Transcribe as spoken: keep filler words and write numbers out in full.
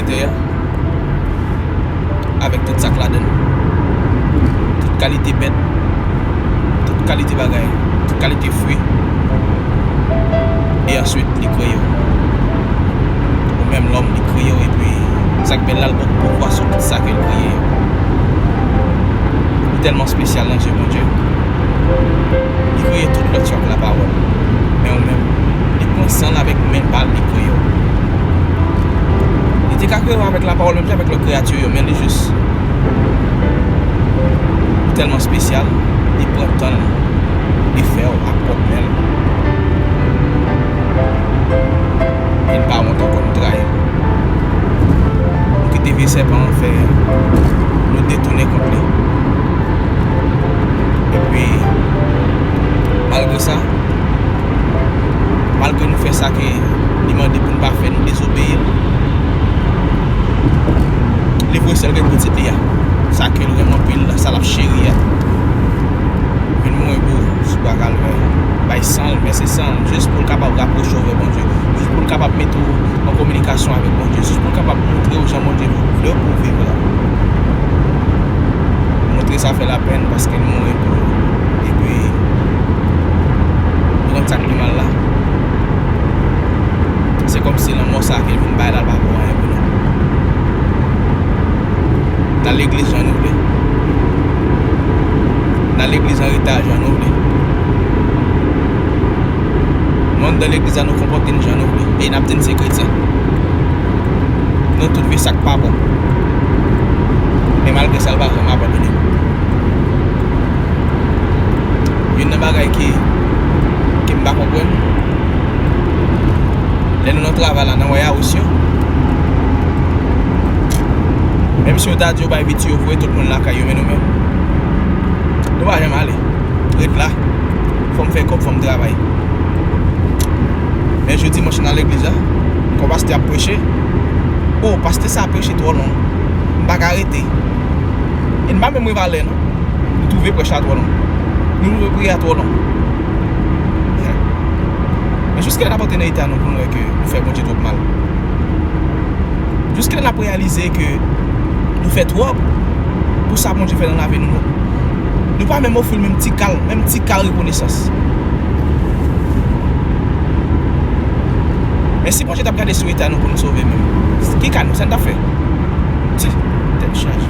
Tè a, avèk tout sa k ladan l. Tout kalite bèt, tout kalite bagay, tout kalite fwi. E answit, li kreye w. Ou menm lòm, li kreye w, epi sa k bèl la, l ba w pouvwa sou tout sa ke l kreye yo. Ou tèlman espesyal nan je Bondye. Li kreye tout lòt yo ak lapawòl. Men ou menm, li pran san l avèk men pa l, li kreye w. Li te ka kreye w avèk lapawòl, menm jan avèk lòt kreyati yo, men li jis, ou tèlman espesyal, li pran tan l, li fè w ak pwòp men l. E n pa wont ankò nou trayi l. Nou kite vye sèpan an fè nou detounen kont li. Epi, malgre sa, malgre nou fè sa ke li mande pou n pa fè, nou dezobeyi l. Li voye sèl grenn pitit li a, sa ke l renmen anpil la, sa l ap cheri a, vin mouri pou ou sou bwa Kalvè. Bay san l, vèse san l, jis pou l kapab rapwoche w avè Bondye, jis pou l kapab mete w an kominikasyon avèk Bondye, jis pou l kapab montre w jan Bondye vle w pou w viv la. Montre sa fè lapenn paske l mouri pou ou. Epi, ou konn sa k pi mal la? Se kòmsi lanmò sa ke l vin bay la, l pa pou anyen pou nou. N al legliz jan nou vle. N al legliz an reta jan nou vle. Nou anndan legliz la, nou konpòte n jan nou vle. E n ap di n se kretyen. Nou tout fè sa k pa bon. Men malgre sa, l pa janm abandone n. Youn nan bagay ki, ki m pa konprann, lè nou nan travay la, nan White House yo, menm si yo ta di yo bay viti yo voye tout moun lakay yo, men nou menm, nou pa janm ale. Ret la. Fò m fè kòb, fò m travay. Men jou dimanch nan legliz la, kon pastè ap preche, o, pastè sa ap preche twò long. M pa ka rete. E n pa menm rive alè non. Nou twouve prèch la twò long. Nou twouve priyè a twò long. Men jiskilè n ap antre nan eta nou pou nou wè ke nou fè Bondye twòp mal? Jiskilè n ap reyalize ke nou fè twòp pou sa Bondye fè nan lavi nou? Nou pa menm ofri l menm ti kal, menm ti kal rekonesans. Men si Bondye t ap gade sou eta nou pou nou sove menm, ki ka nou, sa n t ap fè? Ti, tèt chaje.